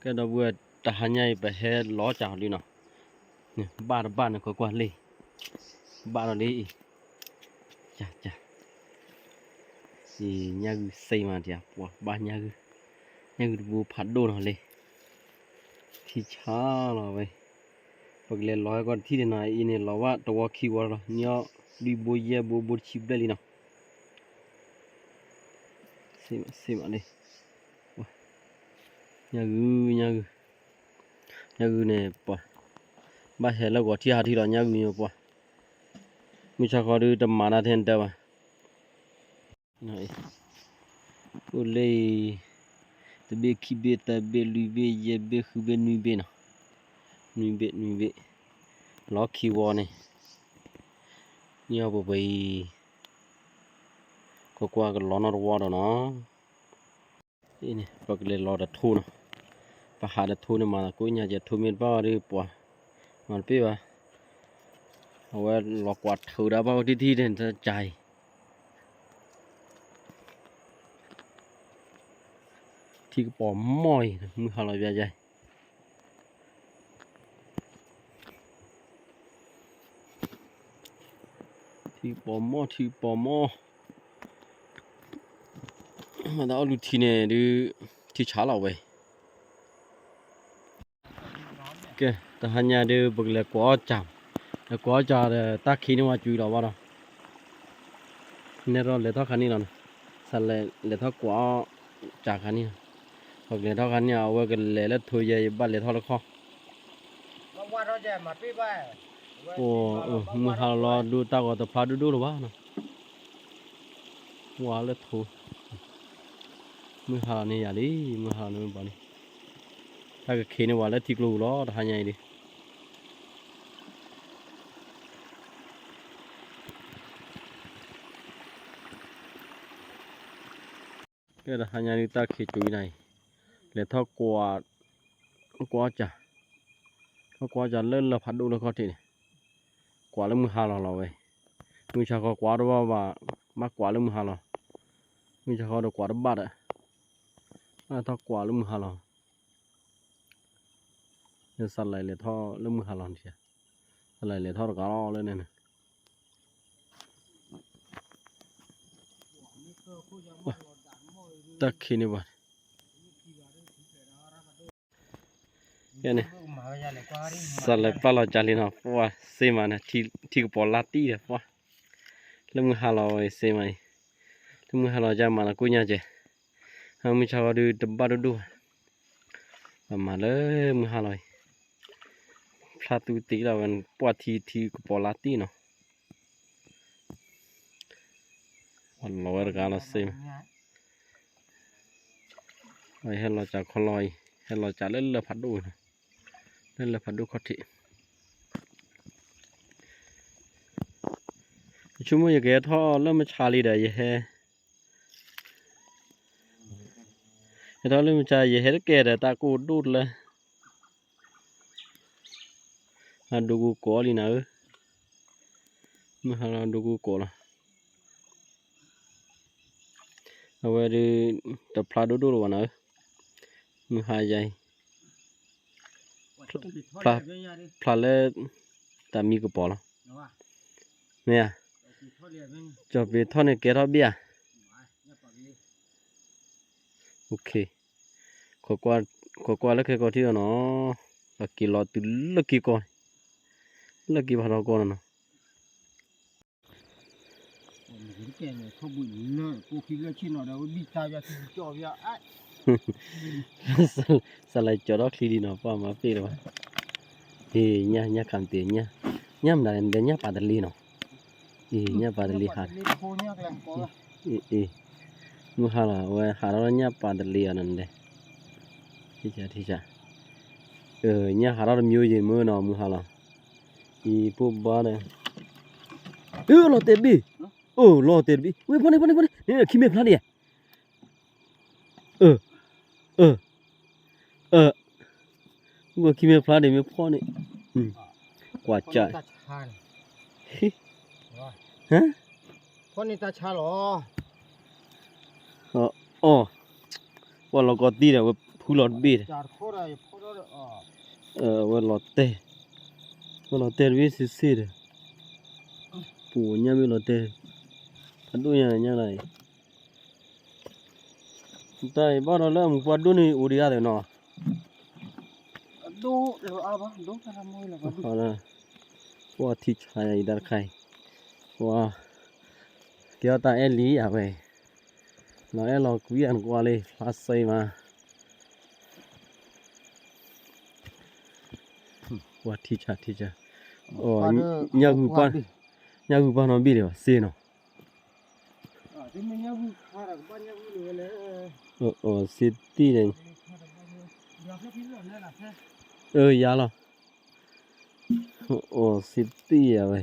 ကဲဒီပုၢ်ဝဲၢ် တဟါညါအံၤ ပဟဲလီၤစၢ်အီၤဒုနီၤ, ဘၣ်တဘၣ်န့ၣ် ကွၢ်ကွၢ်လံ, ဘၣ်ဒီးလံအံၤ, ကၢ်ကၢ်, ညၣ်ဂုၢ်စ့မးဒံး, ပှၤဘၣ်ညၣ်ဂုၢ်, ညၣ်ဂုၢ်တဘိဖးဒိၣ်နီၤလံ, ထံဆါလီၤဝဲ, ပကလဲၤလီၤဟဲကီးတထံၣ်န့ၣ်နီၤ, အံၤန့ၣ်လီၤဘၣ်တဝီခံဝီလီၤ, န့ၢ်အီၣ်လွံၢ်ဘိယဲၢ်ဘိ ဘိတဆံဘျဲၣ်လံနီၤ, စ့မးလံ, ညၣ်ဂုၢ် ညၣ်ဂုၢ်, ညၣ်ဂုၢ်န့ၣ်ပှၤ, ဘၣ်ဟဲလၢဂီၤထံၣ်ဟးထံၣ်လီၤ ညၣ်ဂုၢ်ညိပှၤ, မုၢ်ဆါခီဒုတမၤတၢ်ထဲတၢ်ဘၣ်, အိၣ်လၢအံၤ, တဘ့ၣ်ခံဘ့ၣ်သၢဘ့ၣ်လွံၢ်ဘ့ၣ်ယဲၢ်ဘ့ၣ်ဃုဘ့ၣ်နွံဘ့ၣ်နီၤ, နွံဘ့ၣ်နွံဘ့ၣ်, လီၤခံဝီန့ၣ်, န့ၢ်အီၣ်ပှဲၤပှဲၤအံၤ, ကွၢ်ကွၢ်ကလီၤနီတဝီဒီးနီၤ အံၤန့ၣ် ပကလဲၤလီၤတထိနီၤ, ပဟးတထိန့ၣ်မၤသးကိးညါကဲ ထိမ့ၢ်တဘၣ်ဘၣ်ဒီးပှၤ, မၤတပ့ၢ်ဘၣ်, အဝဲလီၤကွၢ်ထုးဒၣ်ဘၣ်ဝဲထံထံန့ၣ်တကါအံၤ, ထံကပီၤမီၢ်အံၤ မုၢ်ဟါလီၤယါယါအံၤ ထံကပီၤမီၢ် ထံကပီၤမီၢ်, မ့ၢ်တၢ်အီၣ်လူၤထံန့ၣ်ဒုး ထံဆါလီၤဝဲ, ကဲ တဟါညါဒုး ပကလဲၤကွၢ်အီၣ်စၢ်, လဲၤကွၢ်အီၣ်စၢ်ဒီး တၢ်ခံးန့ၢ်ဝဲကွံာ်လီၤဘၣ်ဒီး, နဲၣ်ထီၣ်လဲၤထီၣ်ခါန့ၣ်လီၤ, စးလဲၤထီၣ်ကွၢ်အီၣ်စၢ်ခါန့ၣ်, ပကလဲၤထီၣ်ခါန့ၣ် အဝဲကလဲၤလၢထိယဲ ယဘၣ်လဲၤထီၣ်လၢခီၣ် အိၣ် မုၢ်ဟါလီၤလီၤ ဒိၣ်တၢ်ဂီၤတဖျါဒိၣ်ဒိၣ်လၢၤဘၣ်နီၤ, ဝါလၢထိ, မုၢ်ဟါလီၤန့ၣ်ယၤလံ, မုၢ်ဟါလီၤန့ၣ်ဘၣ်လံ, တၢ်ကခံးန့ၢ်ဝဲလၢထံကျိပူၤလီၤ တဟါညါအံၤဒုး ကဲ တဟါညါဒုး တၢ်ခံးကွံာ်နၤအံၤ, လဲၤထီၣ်ကွၢ်, ကွၢ်စၢ်, ထီၣ်ကွၢ်စၢ်လၢလၢၢ်ဖးဒိၣ်လၢခီၣ်ထံးန့ၣ်, ကွၢ်လၢမုၢ်ဟါလီၤလီၤဝဲ, မုၢ်ဆါခီကွၢ်တဘၣ်ဘၣ်, ဘၣ်ကွၢ်လၢမုၢ်ဟါလီၤ, မုၢ်ဆါခီဒီးကွၢ်တဘၣ်ဒီး, ဘၣ်ထီၣ်ကွၢ်လၢမုၢ်ဟါလီၤ စးလဲၤလဲၤထီၣ်လၢမုၢ်ဟါလီၤန့ၣ်, စးလဲၤလဲၤထီၣ်တဂၤလီၤလၢန့ၣ်န့ၣ်, တၢ်ခံးန့ၢ်ဘၣ်, ကဲန့ၣ်, စးလဲၤပျၢ်လီၤကၢ်လံနီၤ, ပှၤစ့မးန့ၣ်, ထံကပီၤလါတံၢ်ဒီးပှၤ, လၢမုၢ်ဟါလီၤစ့မးအံၤ, လၢမုၢ်ဟါလီၤကၢ်မၤလီၤကိၣ်ညါကဲ, မုၢ်ဆါခီဒုးတဘၣ်ဒိၣ်ဒိၣ်, ပမၤလၢမုၢ်ဟါလီၤအံၤ, ဖျါသူတ့ၢ်လီၤဝဲ ပှၢ်ထံထံကပီၤလါတံၢ်နီၤ, လီၤဝဲတဂၤလီၤစ့မး, ဟဲလီၤစးခီလီၤအံၤ, ဟဲလီၤစးလၢလၢၢ်ဖးဒိၣ်, လၢလၢၢ်ဖးဒိၣ်ခီၣ်ထံး, ယဆိကမိၣ်ယကဟဲထီၣ်လၢမုၢ်ဆါလံဒီး ယဟဲ ဟဲထီၣ်လၢမုၢ်ဆါ ယဟဲတကဲဒီးတၢ်ကိၢ်ဒိၣ်တလၢ, အဒိကိကိးလံနၤဧၢ, မုၢ်ဟါလီၤဒိကိကိးလီၤ, အဝဲဒုး တဖျါဒိၣ်ဒိၣ်လၢၤဘၣ်နၤဧၢ, မုၢ်ဟါယါအံၤ, ဖျါလၢ တၢ်မံကပီၤလီၤ, မ့ၢ်ဧါ, ကၠီၤပ့ၤထီၣ်န့ၣ်ကဲထီၣ်ဘ့ၣ်ဧါ ခိးကွၢ်လၢခဲကီၢ်ထံၣ်အီၤနီၤ, ပက့ၤလီၤတုၤလၢက့ၤကီၢ်န့ၣ်, လၢက့ၤဖးထီကီၢ်န့ၣ်နီၤ, စးလဲၤကၠီၤထီၣ်ချံလံနီၤ, ပှၤမၤပ့ၢ်လၢၤဘၣ်, ညၣ်ခါမတ့ၢ်ညၣ်, ညၣ်မနုၤလဲၣ် ညၣ်ပာ်တလ့နီၤ, အ့ၣ် ညၣ်ပာ်တလ့ဟး အ့ၣ် မုၢ်ဟါလီၤ အဝဲဟးထီၣ်ညၣ်ပာ်တလ့အီၤနၤဒဲး, ထံၣ်စၢ်ထံၣ်စၢ်, ညၣ်ဟးထီၣ်တမံၤယံၤမ့ၢ်နီၤ မုၢ်ဟါလီၤ, အံၤဖိဘါဒီး, အၢ လီၤတဲာ်တဘ့ၣ်, အိၣ် လီၤတဲာ်တဘ့ၣ်, ဝဲဖီန့ၣ် ဖီန့ၣ် ဖီန့ၣ် န့ၣ်ခံမဲာ်ဖျါဒံးဧါ အၢ အၢ အၢ ဂီၤခံမဲာ်ဖျါဒံးမ့ၢ်ဖီန့ၣ်, ကွၢ်ကၢ်, ဟဲ, ဖီန့ၣ်တၢ်ဆါလီၤ, အီၣ်, ပှၤလီၤကီးတံၢ်ဒီးဝဲ ဃုလီၤတဘ့ၣ်ဒီး, အဝဲလီၤတဲာ်, ဝဲလီၤတဲာ်တဘ့ၣ်ဆ့ဆ့ဒီး, ပူၤညၣ်ဘ့ၣ်လီၤတဲာ်, ဖးဒိၣ်ညါညါလီၤအံၤ, တၢ်အံၤဘၣ်ဒီးလၢအမူပှၢ်ဒိၣ်န့ၣ်အိၣ်ဒံးဧါသ့ၣ်နီၤ, ပှၤထံဆါယၤအံၤတၢ်တခါအံၤ, ပှၤ ကဲထီၣ်တၢ်အဲၣ်လံဧါဝဲ, လီၤအဲၣ်လီၤကွံဧါနကွၢ်လံ ဖျါစဲမး, ပှၤထံဆါထံဆါ, ညၣ်ဂုၤပှၢ်, ညၣ်ဂုၤပှၢ်နီတဘ့ၣ်ဒံးဘၣ် စ့နီၤ, စ့တံၢ်န့ၣ်, အၢ ယၤလီၤ အိၣ်စ့တံၢ်ယၤဝဲ,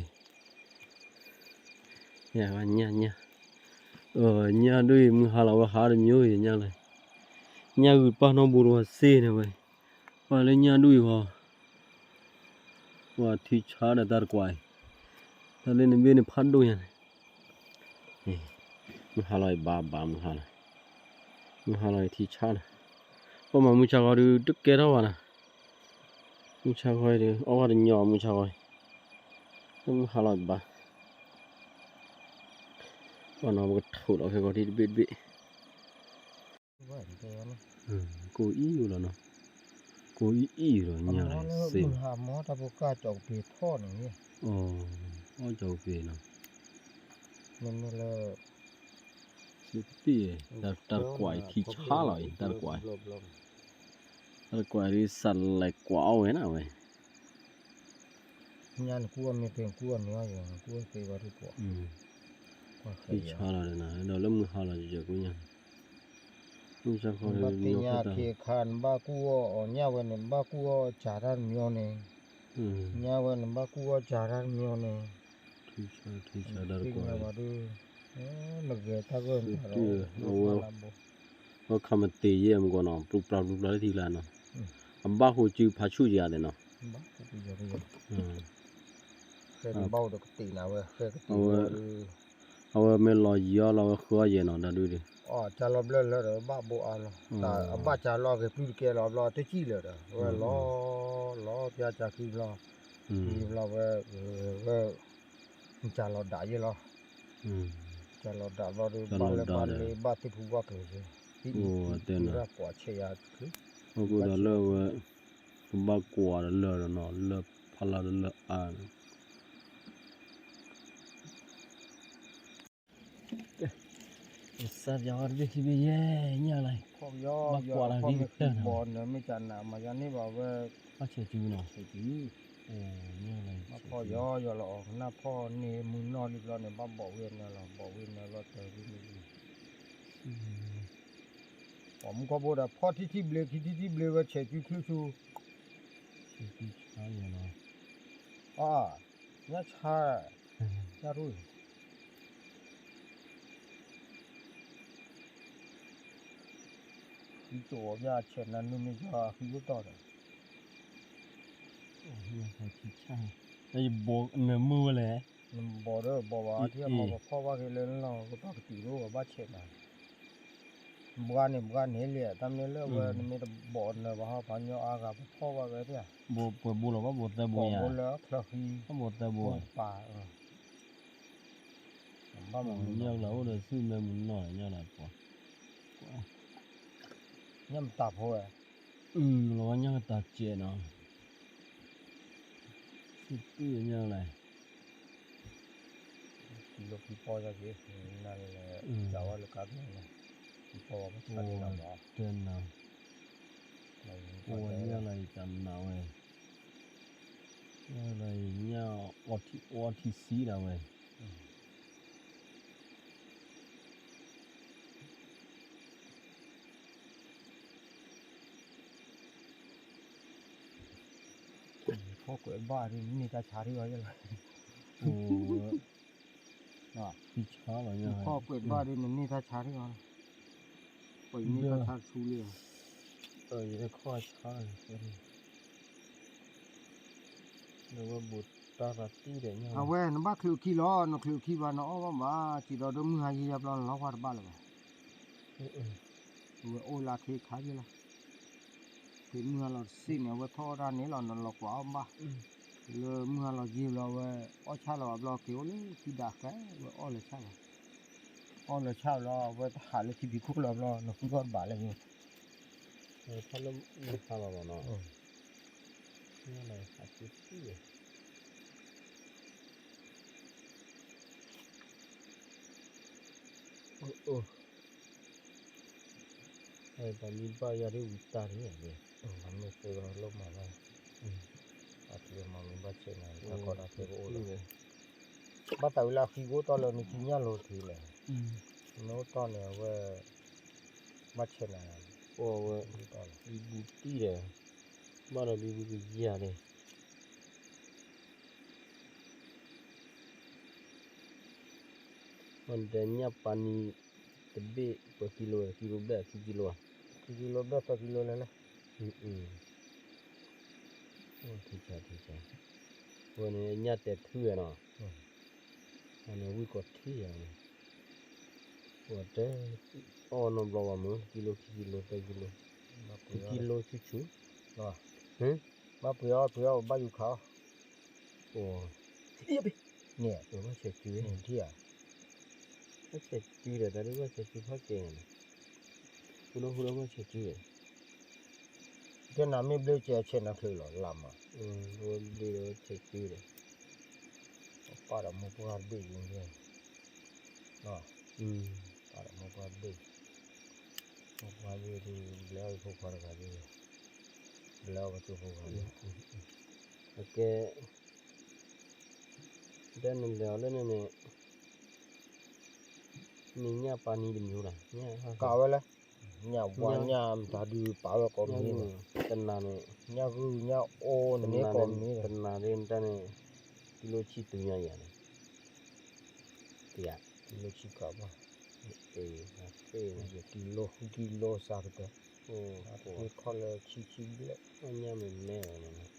ညၣ်, ညၣ်, ညၣ်ဒိၣ်အံၤ မုၢ်ဟါလီၤဝဲဟးတမံၤယညၣ်လၢ, ညၣ်ဂုၤပှၢ်နီတဘိဒီးဝဲစ့န့ၣ်ဝဲ, ပှၤလၢညၣ်ဒိၣ်အံၤဟီ, ပှၤထံဆါဒီးတၢ်တကွၢ်အံၤ, တၢ်လၢနဘ့ၣ်န့ၣ်ဖးဒိၣ်ညါန့ၣ် မုၢ်ဟါလီၤအံၤဘၣ်ဘၣ်မုၢ်ဟါလီၤ, မုၢ်ဟါလီၤအံၤထံဆါလီၤ, ပှၤမၤမုၢ်ဆါဃီဒုးတကဲထီၣ်ဘၣ်နီၤ, မုၢ်ဆါဃီအံၤဒုး အီၣ်ဘၣ်တညီ မုၢ်ဆါဃီအံၤ, မုၢ်ဟါလီၤအံၤဘၣ်, ပှၤနီၤပကထိးလီၤခဲကီးထံတဘ့ၣ်တဘ့ၣ် ကိးအံၣ်အိၣ်လီၤနီၤ, ကိးအံၣ်အံၣ်လီၤညါလီၤစ့, မုၢ်ဟါမီတၢ်ဖိကၢ်ကၠီကပ့ၤထီၣ်န့ၣ်, အီၣ်ကၠီကပ့ၤနီၤ, မ့မ့ၢ်လၢ စ့တံၢ်, တၢ်တကွၢ်အံၤထံဆါလီၤအံၤ တၢ်တကွၢ်, တၢ်တကွၢ်ဒ်စးလဲၤကွၢ်အီၣ်ဝဲန့ၣ်ဝဲ ညါနကူအီၣ်မ့ၢ်သ့နကူအီၣ်န့ၣ်အီၤယၤ နကူအီၣ်သ့ဘၣ်ဒ်ကွၢ်, ထံဆါလီၤဒီးနၤ ဒီးလၢမုၢ်ဟါလီၤယယဲၢ်ကူညါ, မုၢ်ဆါခီဘၣ်သ့ၣ်ညါခ့ခါ နဘၣ်ကူအီၣ်အီၤညၣ်ဝဲန့ၣ် နဘၣ်ကူအီၣ်စှၤတၢ်တမံၤန့ၣ်, ညၣ်ဝဲနဘၣ်ကူအီၣ်စှၤတၢ်တမံၤန့ၣ်, ထံဆါ ထံဆါတၢ်တကွၢ် နဂဲၤတၢ်ဂၢၢ်န့ၣ် အဝဲခါမတ့ၤယဲၢ်မ့ၢ်ကီးနီၤ ပျုးပျါပျုးပျါလၢထံကျါနီၤ, အဘၣ်ဃိစုဖးဆူၣ်ယၤသ့ၣ်နီၤ, ဃဲကဘၣ်အိၣ်ဒီးကတ့ၤနၤဝဲ ဃဲကတ့ၤဝဲ, အဝဲမ့ၢ်လီၤယံၤအီၣ်လီၤဝဲဃုအီၣ်ယဲၢ်နီၤ တၢ်ဒုးဒုး, အီၣ်ကၢ်လီၤဘျၢၣ်လၢဒီးဘၣ်ဘိအါလီၤ, အဘၣ်ကၢ်လီၤက့ၤပျုၢ်တကဲလီၤဘျီ တစံၣ်လၢၤဒီး ဝဲလီၤ, လီၤပျါကၢ်ခံဘျီ, ခံဘျီဝဲ, ဝဲ ကၢ်လီၤဒးယဲၢ်လီၤ, ကၢ်လီၤဒးဘျီဒီး ဘၣ်လၢဘၣ်လ့ ဘၣ်သ့ၣ်ဖူဘၣ်ကျိၤယဲၢ်, အဃိဒီးလၢဝဲ, ကဘၣ်ကွၢ်ဒီးလၢာ်ဒီးနီၤ လၢဖးလၢ်ဒီးလၢအါန့ၣ် စၢ်ပၠးဝဲတဘ့ၣ်ခံဘ့ၣ်ယဲၢ်ညၣ်လၢ, ဘၣ်ကွၢ်လၢခံကတၢၢ်နီၤ, ဘၣ်ဆဲးစုနီၤ, ဆဲးစု, ဘၣ်ဖီၣ်ယီၤယီၤလီၤအီၤ ကနၢ်ဖီၣ်န့ၢ်မုၢ်နီၢ်လံဘျီန့ၣ် ဘၣ်ဘီၣ်ဝဲနၢၤလီၤ ဘီၣ်ဝဲနၢၤလီၤတၢ်ဝဲန့ၣ်လံ, ပှၤမူခီဘိဒီး ဖီၣ်ထံထံဘျ့ခံထံထံဘျ့ဝဲဆဲးစုချုးဆူ အါ, ညၣ်ဆါ, ညၣ်ရူၢ်, ဃံတိာ်အီၤဘၣ်ဆဲးနၤနုာ်မ့ၢ်ယီၤဃံအိၣ်တီၢ်ဒီး, နမုာ်ဝဲလဲၣ်, နဘီၣ်ဒီးဘီၣ်ဘၣ်ထံအမီၢ် ပဖီၣ်ဘၣ်က့ၤလၢလီၢ်ကတီၢ်ကတုၤဒိၣ်ဝဲဘၣ်ဆဲးနၤ ဘှါန့ၣ်ဘှါန့ၣ်လံ တၢ်မ့ၢ်လၢဝဲ နမ့ၢ်တဘီၣ်နၢၤဘၣ်ဟီ ပှၤကညီအါဂၤပဖီၣ်ဘၣ်ဝဲသ့ၣ်ဧါ, ပှဲၤဘိလီၤဘၣ်ဘိၣ်သၢဘိယါ, ဘိၣ်လၢချၢဃံ, ဘၣ်ဘိၣ်သၢဘိ, ဘၣ်မုၢ်နီၢ်လၢအိၣ်ဒီးဆူမဲာ်မုၢ်နီၢ်လၢညါလၢပှၤ, ညၣ်မတၤဖိဝဲ, အုလီၤဝဲညၣ်မတၤစဲးနီၤ, ဆူၣ်ပ့ၣ်ညါလၢ လီၤဖံပီၢ်ယၤက့ၤ, နၤလၢ, ကးဝဲလၢကါဘျီန့ၣ်, ဖံပီၢ်ဝဲပှၤဆါန့ၣ်လီၤ, တဲနၤ, ပဝဲညၣ်လၢယကနၣ်ဝဲ, ညၣ်လၢယညၣ်အီထံအီထံဆံးဒၣ်ဝဲ ဖီၣ်ကွဲးဘၣ်ဒ်န့ၢ်တၢ်ဆါထံအီၤယဲလီၤ, ဖီၣ်ကွဲးဘၣ်ဒ်နန့ၢ်တၢ်ဆါထံအီၤ, ပှၤန့ၢ်တၢ်ဆါဆူလံ, ယခီၣ်ဆါ, အဝဲနဘၣ်ချုးခံလီၤ နချုးခံဘၣ်နအီၣ်ဘၣ်ဘၣ် စံးဒီးဒိၣ်မုၢ်ဟါယံၤယါဘျီနလီၤကွၢ်တဘၣ်လၢၤဘၣ်, ဝဲအိၣ်လၢခ့ခါယဲလီၤ, က့ၤမုၢ်ဟါလီၤတစ့ၣ်န့ၣ် အဝဲထီၣ်အီၣ်တၢ်န့ၣ်လီၤ နလီၤကွၢ်အီၣ်ဘၣ်, လၢမုၢ်ဟါလီၤယံာ်ဘျီဝဲ အီၣ်ဆၣ်လီၤဘျီ က့ၤအိၣ်လၢထံဒၣ်ဃဲ ဝဲအီၣ်လၢဆၣ်လီၤ, အီၣ်လၢဆၣ်လီၤ အဝဲတဟးလၢထံဖံးခိၣ်လီၤဘျီ နဃုထီၣ်တဘၣ်လၢယိၤ, ထီၣ်လၢမုၢ်ဟါလီၤလီၤနီၤ, မုၢ်ဟါလီၤဟးက့ၤတံၢ်လီၤ အိၣ်အိၣ်, ပှၤမ့ၢ်ဘၣ်ယၤဒ်ဝံတၢ်န့ၣ်, မ့ၢ်သ့ကလီၤလီၤမးဘၣ်, အထံအမၤမ့ၢ်ဘၣ်ဆဲးနၤ တၢ်ကီတၢ်ခဲကအိၣ်လီၤ, ဘၣ်သးဝံၤလၢအဃံကအိၣ်တီၢ်လၢနကံညၣ်လိၤထံလဲၣ်, မ့ၢ်အိၣ်တီၢ်န့ၣ် အဝဲ ဘၣ်ဆဲးနၤ, အိၣ်ဝဲ, ဘံဘူတံၢ်ဒီး, ဘၣ်ဒီးဘံဘူကယၤန့ၣ် အတဲညၣ်ပာ်နံၤတဘ့ၣ် ပှဲၤကံလိ ကံလိဘျဲၣ် ခံကံလိဧါ, ခံကံလိဘျဲၣ် သၢကံလိလဲၣ်လဲၣ်, ထံဆးထံဆး, အဝဲန့ၣ်ညၣ်တဲာ်ထူဝဲနီၤ, အန့ၣ်ဝံၣ်ကီးထံၣ်ယၤန့ၣ်, ပှၤတဲ, အီၣ်နီတဘျီဘၣ်မုၢ် ကံလိ ခံကံလိ သၢကံလိ, ခံကံလိဆူၣ်ဆူၣ်, ဘၣ်ပှ့ၤအီၣ်ပှ့ၤအီၣ် ဘၣ်ယူၤခးအီၣ် န့ၣ်, ဘၣ်ဆဲးစု, ဘၣ်ဆဲးစုဒီး တၢ်ဒ်ဘၣ်ဆဲးစုဖးကဲန့ၣ်, ဃုဒီဃုဒီဘၣ်ဆဲးစုဒီး, တဲနၤမ့ၢ်ဘျ့ကဲဆဲးနၤချုးလီၤ လၢမး, ဘျ့ဒီးဆဲးစုဒီး, ပၢ်ဒီးမိၢ်ပှၢ်တဘ့ၣ်ယိၤန့ၣ်, ပၢ်ဒီးမိၢ်ပှၢ်တဘ့ၣ်, မိၢ်ပှၢ်တဘ့ၣ်ဒ် ဘျဲအီၣ်ဖိခွါတဂၤဒ်, ဘျဲအီၣ်ပှၤကၠိဖိခွါဒ်, အကဲ တဲနလဲၤအီၤလၢန့ၣ်န့ၣ်, မ့ၢ်ညၣ်ပာ်နံၤတမံၤလီၤ, ကးဝဲလၢ, ညၣ်ဝါညၣ်မတၤဒုးပာ်ဝဲကိးမံၤန့ၣ်, တနၤန့ၣ်, ညၣ်ဂုၢ်ညၣ်အိၣ်န့ၣ်ကိးမံၤန့ၣ်, တနၤဒ်တၢ်န့ၣ်, ကံလိဆံသူညါယၤန့ၣ်, ကံလိဆံကးဘၣ်, ကံလိဃုကံလိစးကတၢၢ်, တခီလၢဆံဆံဘျဲၣ်, ညၣ်မဲမဲဝဲန့ၣ်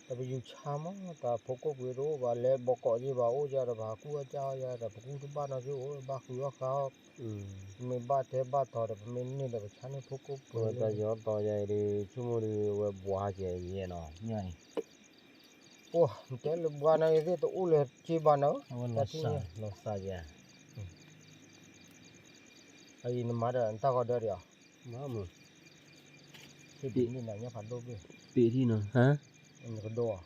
တပယူၤဆါမး တၢ်ဖိကိၣ်ပှ့ၤတအိၣ်ဘၣ် လဲၤဘီကီးယံၤဘၣ်အိၣ်ယၤဒီး ပဟးကူအီၣ်ကၢ်အီၣ်ယၤဒီး ပကူတဘၣ်နီၢ်က့အိၣ် ဘၣ်ဃုအီၣ်ဃါအီၣ်, ပမ့ၢ်ဘၣ်တဲဘၣ်တီၤဒီး ပမ့ၢ်န့ၢ်ဒီး ပဆါန့ၢ်ဖိကိၣ်ပှ့ၤ တၢ်ယီၤတီၤယၤအံၤဒီး ဆိကမိၣ်ဒီး အဝဲဘှါကဲယဲနီၤ ညၣ်န့ၣ်, အိၣ် နတဲလၢဘှါနီၤ ယသ့ၣ်တအိၣ်လၢၤက့ဘၣ်နီၤ, အဝဲလီၤစၢ်ယၤ, အအံၤနမၤဒီး နတၢ်ဂီၤဒၢဒံးဧါ, မၤမုၢ် ထံၣ်ဒ်န့ၣ်နၤ ညၣ်ဖးဒိၣ်ဘ့ၣ် ပ့ၤထံၣ်နီၤ ဟါ နကဒိၣ်ဧါ,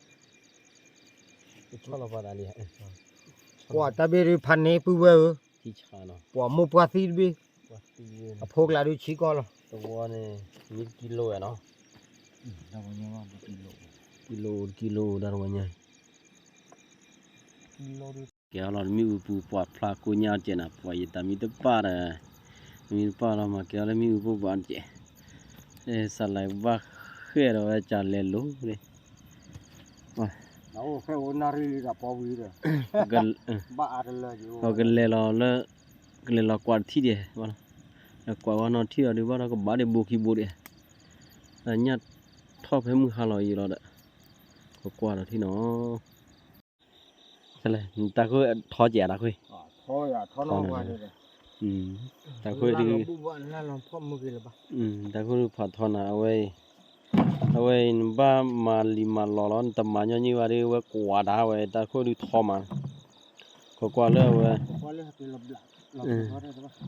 ကဆီၣ်လီၤပှၤသးလံ, ကွၢ်တၢ်ဘ့ၣ်ဒုးဖးန့ၢ်ပုၢ်ဝဲၢ်ဧၢ, ပှၤမိၢ်ပှၢ်သံတဘ့ၣ်, အဖိကျါဒုးဆံကီၢ်လီၤ, တဝီန့ၣ် မ့ၢ်တကံလိဝဲနီၤ, ကံလိတကံလိတၢ်တဝီညါ ကဲအီၤလီၤ တမ့ၢ်အူပူၤ ပှၤဖျါကိညါကဲနၤ ပှၤယတၢ်မံတပၢ်ဒီး, မံတပၢ်လီၤ မၤကဲအီၤလၢမ့ၢ်အူပူၤပှၤကဲ, စးလဲၤဘၣ်ဃဲၣ်ဒီးဝဲကလဲၤလိၤလံ, ပကလဲၤလီၤလၢ, ကလဲၤလီၤကွၢ်တထံၣ်ဒံးဘၣ်လီၤ, ကွၢ်ဝဲနီၤထံၣ်အီၤဒုးဘၣ်လီၤ ကဘၣ်ဒံးဘိခံဘိဒံး, ညၣ်ထီၣ်ဖဲမုၢ်ဟါလီၤအံၤလီၤဒီး, ကကွၢ်ဒီးထံၣ်နီၤ တၢ်ခိၣ်ထီကဲးတၢ်ခိၣ်, တၢ်ခိၣ်ဒုး, တၢ်ခိၣ်ဒုးဖးထီနၤ အဝဲ, အဝဲအံၤ နဘၣ်မၤလံၤမၤလီၤလီၤ နတမၤညီနုၢ်ဘၣ်ဒီး ဝဲကွၢ်တၢ်ဝဲ တၢ်ခိၣ်ဒုးထီမး, ကကွၢ်လၢအဝဲ,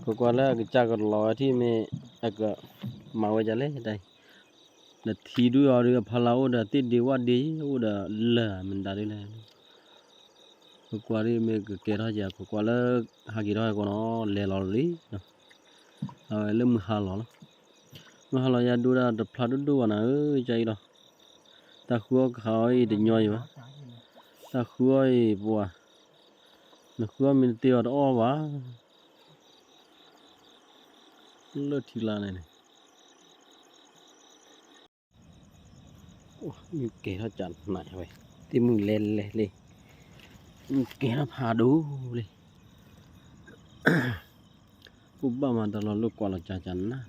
ကကွၢ်လၢအကစၢ်ကလီၤဝဲထံၣ်မ့ၢ်, အက, မၤဝဲဒ်လဲၣ်တၢ်အံၤ, ဒီးထံဒုးအီၤဒုးအဖီလာ်အိၣ်ဒီးသ့ၣ်ဒ့ဝၣ်ဒ့အိၣ်ဒီးလၢာ်မတၤဒ်လဲၣ် ကကွၢ်ဒ်မ့ၢ်ကကဲထီၣ်ယၤ ကကွၢ်လၢ, ဟးက့ၤထီၣ်ဟဲကီးနီၤ လဲၤလီၤလံ, အဝဲလၢမုၢ်ဟါလီၤလီၤ, မုၢ်ဟါလီၤယၤဒိၣ်ဒၣ်တဖျါဒိၣ်ဒိၣ်ဘၣ်နၤဧၢ ကၢ်အံၤလီၤ, တၢ်ဃုအီၣ်ကဟးအီၣ်အံၤတညီယၤဘၣ်, တၢ်ဃုအီၣ်အံၤပှၤ, နဃုအီၣ်မ့ၢ်တသ့အီၤတအီၣ်ဘၣ် လၢထံလါန့ၣ်န့ၣ် မုၢ်ကဲထီၣ်ကနးဝဲ, သ့ၣ်မုၢ်လဲၤလဲၤလံ, မုၢ်ကဲထီၣ်ဖးဒိၣ်လံ, အိၣ်ဘၣ်မၤတၢ်လီၤလၢကွၢ်လီၤကကနး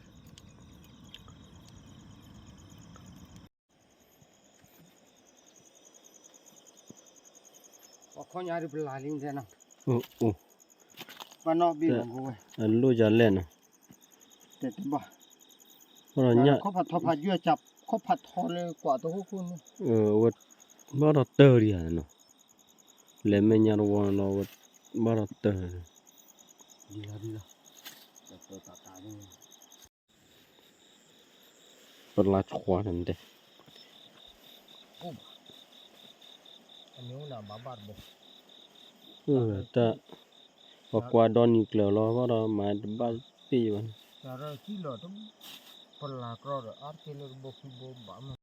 ပခီညါဒုးပလၢ်လံတဲနီၤ, အိၣ်, ပနီၣ်ဘ့ၣ်မၤဂိဝဲ, အလိၣ်ယၤလဲၣ်နီၤ, တဲတဘၣ်, ဘၣ်ဒီးညၣ်, ခီၣ်ဖးထီဖးယွၤကး, ခီၣ်ဖးထီလၢကွၢ်တဟိၣ်ခိၣ်န့ၣ်, ဝဲဘၣ်ဒီးတၢၢ်ဒံးဧါနီၤ, လဲၤမဲာ်ညါတဝီလီၤ, ဝဲဘၣ်ဒီးတၢၢ်, ပလါဆွါန့ၣ်တဲ, တၢ်, ပကွၢ်ဒီနံၤကျၢၤလီၤ ဘၣ်ဒီးမၤတဘၣ်သ့ၣ်ယဘၣ်န့ၣ်, ပလါကြီဒီးအါတက့ၢ်လၢတဘိခံဘိဘၣ်